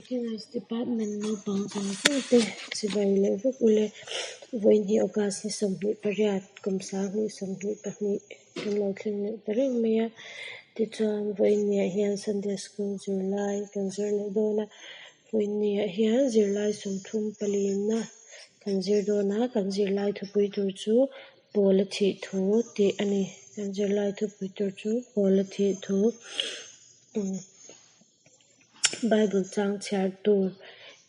Finance Department naupang zawng zawng te chibai leh vek ule. Vawiin hi August ni 28 kum 2022 kan lo thleng leh ta reng mai a. Tichuan vawiin niah hian Sunday School zirlai kan zir leh dawn a. Vawiin niah hian zirlai 34 na kan zir dawn a, kan zirlai thupui tur chu Pawla thih thu tih a ni. Kan zirlai thupui tur chu Pawla thih thu. Bible chang chhiar tur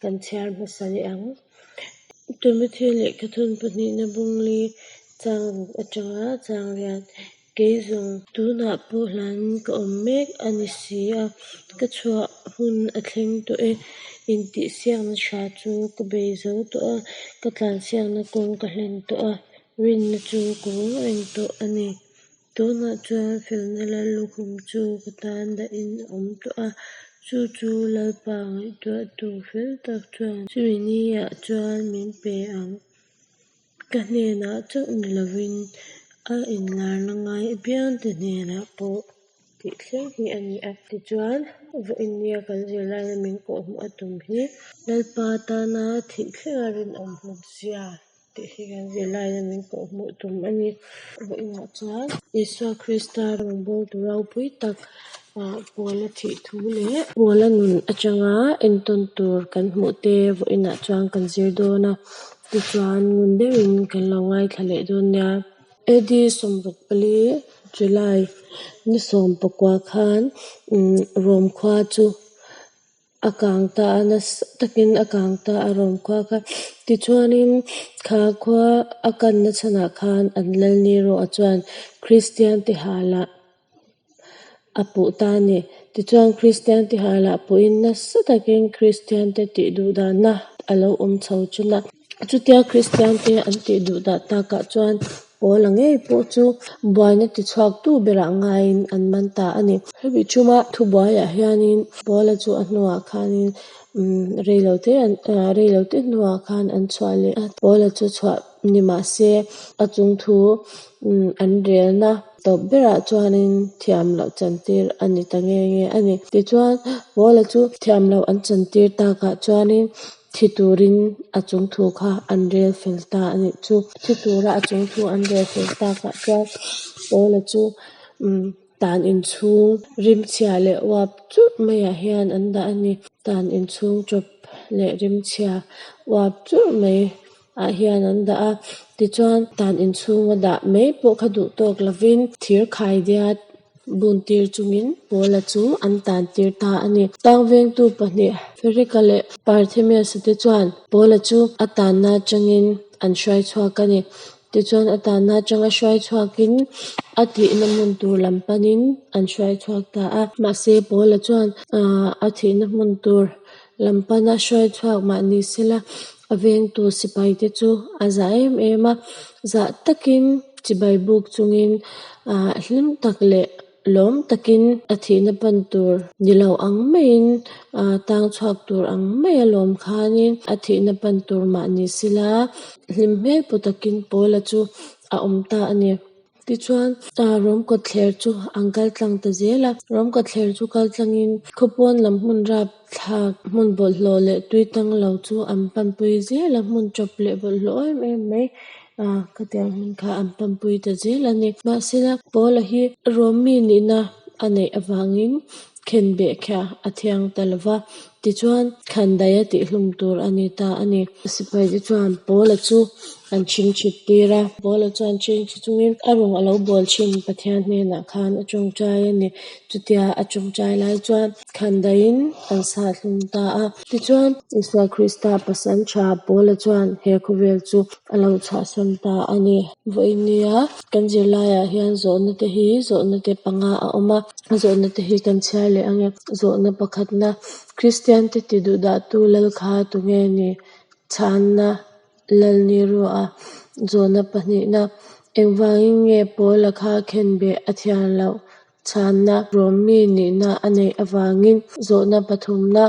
kan chhiar hmasa leh ang. Timothy lehkhathawn pahnihna bung li chang ruk atanga chang riat kei zawng tunah pawh hlanin ka awm mek a ni si a, ka chhuah hun a thleng tawh e. Intihsiakna tha chu ka bei zo tawh a, ka tlansiakna kawng ka hlen tawh a, rinna chu ka vawng reng tawh a ni. Tunah chuan felna lallukhum chu ka tan dahin a awm tawh a, chu chu Lalpa ngaihtuahtu fel tak chuan chumi niah chuan min pe ang. Ka hnenah chauh ni lovin a inlarna ngai apiangte hnenah pawh tih thleng hi a ni a. Tichuan, vawiin nia kan zirlaina min kawhhmuh a tum hi Lalpa tana thih thlenga rinawm hlutzia tih hi kan zirlaina min kawhhmuh tum a ni. Vawiinah chuan Isua Krista rawngbawltu ropui tak Paula thih thu leh Paula nun atanga entawn tur kan hmuh te vawiinah chuan kan zir dawn a, tichuan ngun deuhin kan lo ngaithla leh dawn nia. AD 64 July ni 19 khan Rom khua chu a kang ta a, nasa takin a kang ta a Rom khua kha. Tichuanin kha khua a kanna chhanah khan an lal Nero-a chuan Kristian te halah a puh ta a ni. Tichuan Kristian te halah puhin nasa takin Kristian te tih duh dahna a lo awm chho ṭhin a. Chutia Kristian te an tih duh dah takah chuan Paula ngei pawh chu buaina tichhuaktu berah ngaiin an man ta a ni. Hemi thuma thubuaiah hianin Paula chu a hnuah khanin reilote reilote hnuah khan an chhuah leh a. Paula chu chhuah ni mah se a chung thu an relna tawp berah chuanin thiam loh chantir a ni ta nge nge a ni. Tichuan Paula chu thiam loh an chantir takah chuanin thi turin a chung thu kha an rel fel ta a nih chu. Thi tura a chung thu an rel fel takah chuan Paula chu tan inchhung rimchhia leh uap churh maiah hian an dah a ni. Tan inchhung chawp leh rimchhia uap churh mai ah hian an dah a. Tichuan tan inchhunga dah mai pawh kha duh tawk lovin thir khaidiat bun tir chungin Paula chu an tan tir ta a ni. Tang vengtu pahnih Ferika leh Parthemius-a te chuan Paula chu a tanna atangin an hruai chhuak a ni. Tichuan a tanna atanga hruai chhuakin a thihna hmun tur lam panin an hruai chhuak ta a. Mahse Paula chuan a thihna hmun tur lam pana hruai chhuak mah ni sela a vengtu sipai te chu a zah em em a, zah takin chibai buk chungin hlim tak leh lawm takin a thihna pan tur ni lo ang maiin tang chhuak tur ang maia lawm khanin a thihna pan tur mah ni sela hlim hmel pu takin Paula chu a awm ta a ni. Tichuan Rom kawtthler chu an kal tlang ta zel a, Rom kawtthler chu kal tlangin khawpawn lam hmun rap thlak hmun bawlhhlawh leh tui tang lo chu an panpui zel a, hmun tawp leh bawlhhlawh em em mai khatiang hmun kha an panpui ta zel a ni. Mahsela Paula hi Rom mi nihna a neih avangin khenbeh kha a thiang ta lo va, tichuan khandaih a tihhlum tur a ni ta a ni. Sipai te chuan Paula chu an chhingchhit tir a, Paula chuan chhingchhi chungin a rawn a lo bawl thin Pathian hnenah khan a tawngtai a ni. Chutia a tawngtai lai chuan khandaihin an sahthlum ta a. Tichuan Isua Krista pasal tha Paula chuan he khawvel chu a lo chhuahsan ta a ni. Vawiin nia kan zirlaiah hian zawhna te hi zawhna te panga a awm a, zawhna te hi kan chhiar leh ang e. Zawhna pakhatna, Kristian te ti duh dahtu lal kha tunge ni? Chhanna lal ni ru a. Zawhna pahnihna, Engvangin nge Paula kha khenbeh a thian loh? Chhanna Rom mi nihna a neih avangin. Zawhna pathumna,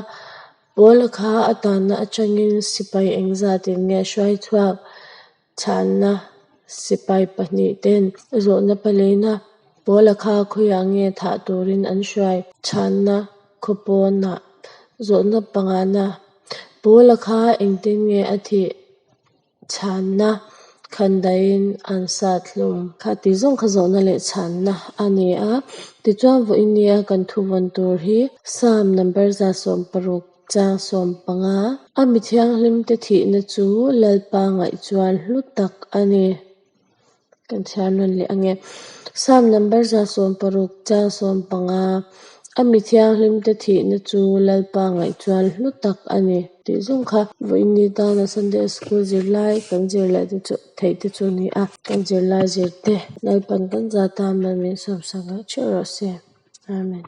Paula kha a tanna atangin sipai engzatin nge hruai chhuak? Chhanna sipai pahnih ten. Zawhna paleina, Paula kha khawiah nge thah turin an hruai? Chhanna khawpawnah. Zawhna pangana, Paula kha engtin nge a thih? Chhanna, Khandaihin an sat hlum. Kha tih zawng kha zawhna leh chhanna a ni a. Tichuan vawiin nia kan thuvawn tur hi Psalm number 160 chang 15, A mi thianghlimte thihna chu Lalpa ngaih chuan hlu tak a ni. Kan chhiar nawn leh ange. Psalm number 160 chang 15, A mi thianghlimte thihna chu Lalpa ngaih chuan hlu tak a ni. Tih zawng kha vawiin ni tana Sunday School zirlai kan zir leh te chu theih te chu a ni a. Kan zirlai zirte Lalpan kan za tan mal min sawmsak leh theuh rawh se. Amen.